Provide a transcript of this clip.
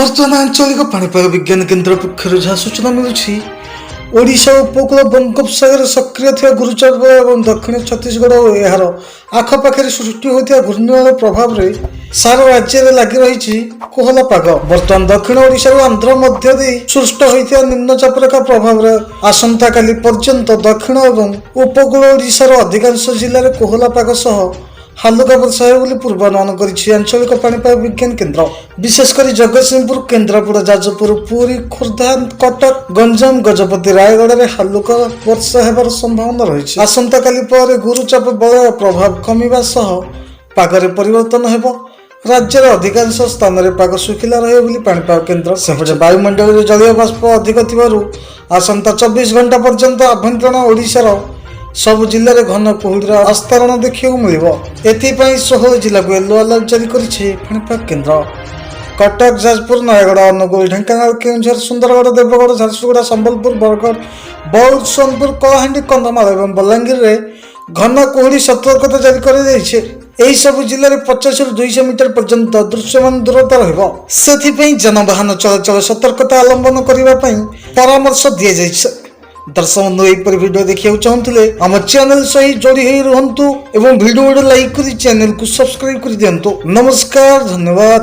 ବର୍ତ୍ତମାନ ଆଞ୍ଚଳିକ ପାଣିପାଗ ବିଜ୍ଞାନ କେନ୍ଦ୍ର ପକ୍ଷରୁ ଯାହା ସୂଚନା ମିଳୁଛି, ଓଡ଼ିଶା ଉପକୂଳ ବଙ୍ଗୋପସାଗରରେ ସକ୍ରିୟ ଥିବା ଗୁରୁଚାପ ଏବଂ ଦକ୍ଷିଣ ଛତିଶଗଡ଼ ଓ ଏହାର ଆଖପାଖରେ ସୃଷ୍ଟି ହୋଇଥିବା ଘୂର୍ଣ୍ଣିବଳୟ ପ୍ରଭାବରେ ସାରା ରାଜ୍ୟରେ ଲାଗି ରହିଛି କୋହଲା ପାଗ। ବର୍ତ୍ତମାନ ଦକ୍ଷିଣ ଓଡ଼ିଶାରୁ ଆନ୍ଧ୍ର ମଧ୍ୟ ଦେଇ ସୃଷ୍ଟ ହୋଇଥିବା ନିମ୍ନଚାପ ରେଖା ପ୍ରଭାବରେ ଆସନ୍ତାକାଲି ପର୍ଯ୍ୟନ୍ତ ଦକ୍ଷିଣ ଏବଂ ଉପକୂଳ ଓଡ଼ିଶାର ଅଧିକାଂଶ ଜିଲ୍ଲାରେ କୋହଲା ପାଗ ସହ ହାଲୁକା ବର୍ଷା ହେବ ବୋଲି ପୂର୍ବାନୁମାନ କରିଛି ଆଞ୍ଚଳିକ ପାଣିପାଗ ବିଜ୍ଞାନ କେନ୍ଦ୍ର। ବିଶେଷ କରି ଜଗତସିଂହପୁର, କେନ୍ଦ୍ରାପଡ଼ା, ଯାଜପୁର, ପୁରୀ, ଖୋର୍ଦ୍ଧା, କଟକ, ଗଞ୍ଜାମ, ଗଜପତି, ରାୟଗଡ଼ାରେ ହାଲୁକା ବର୍ଷା ହେବାର ସମ୍ଭାବନା ରହିଛି। ଆସନ୍ତାକାଲି ପରେ ଗୁରୁଚାପ ବଳୟ ପ୍ରଭାବ କମିବା ସହ ପାଗରେ ପରିବର୍ତ୍ତନ ହେବ। ରାଜ୍ୟର ଅଧିକାଂଶ ସ୍ଥାନରେ ପାଗ ଶୁଖିଲା ରହିବ ବୋଲି ପାଣିପାଗ କେନ୍ଦ୍ର। ସେପଟେ ବାୟୁମଣ୍ଡଳରେ ଜଳୀୟ ବାଷ୍ପ ଅଧିକ ଥିବାରୁ ଆସନ୍ତା 24 ଘଣ୍ଟା ପର୍ଯ୍ୟନ୍ତ ଆଭ୍ୟନ୍ତରୀଣ ଓଡ଼ିଶାର ସବୁ ଜିଲ୍ଲାରେ ଘନ କୁହୁଡ଼ିର ଆସ୍ତରଣ ଦେଖିବାକୁ ମିଳିବ। ଏଥିପାଇଁ 16 ଜିଲ୍ଲାକୁ ୟେଲୋ ଆଲର୍ଟ ଜାରି କରିଛି ପାଣିପାଗ କେନ୍ଦ୍ର। କଟକ, ଯାଜପୁର, ନୟାଗଡ଼, ଅନୁଗୁଳ, ଢେଙ୍କାନାଳ, କେଉଁଝର, ସୁନ୍ଦରଗଡ଼, ଦେବଗଡ଼, ଝାରସୁଗୁଡ଼ା, ସମ୍ବଲପୁର, ବରଗଡ଼, ବୌଦ୍ଧ, ସୋନପୁର, କଳାହାଣ୍ଡି, କନ୍ଧମାଳ ଏବଂ ବଲାଙ୍ଗୀରରେ ଘନ କୁହୁଡ଼ି ସତର୍କତା ଜାରି କରାଯାଇଛି। ଏହି ସବୁ ଜିଲ୍ଲାରେ 50ରୁ 200 ମିଟର ପର୍ଯ୍ୟନ୍ତ ଦୃଶ୍ୟମାନ ଦୂରତା ରହିବ। ସେଥିପାଇଁ ଯାନବାହନ ଚଳାଚଳ ସତର୍କତା ଅବଲମ୍ବନ କରିବା ପାଇଁ ପରାମର୍ଶ ଦିଆଯାଇଛି। ଦର୍ଶକ ବନ୍ଧୁ, ଏହିପରି ଭିଡ଼ିଓ ଦେଖିବାକୁ ଚାହୁଁଥିଲେ ଆମ ଚ୍ୟାନେଲ ସହି ଯୋଡ଼ି ହୋଇ ରୁହନ୍ତୁ ଏବଂ ଭିଡ଼ିଓ ଲାଇକ୍ କରି ଚ୍ୟାନେଲକୁ ସବସ୍କ୍ରାଇବ କରିଦିଅନ୍ତୁ। ନମସ୍କାର, ଧନ୍ୟବାଦ।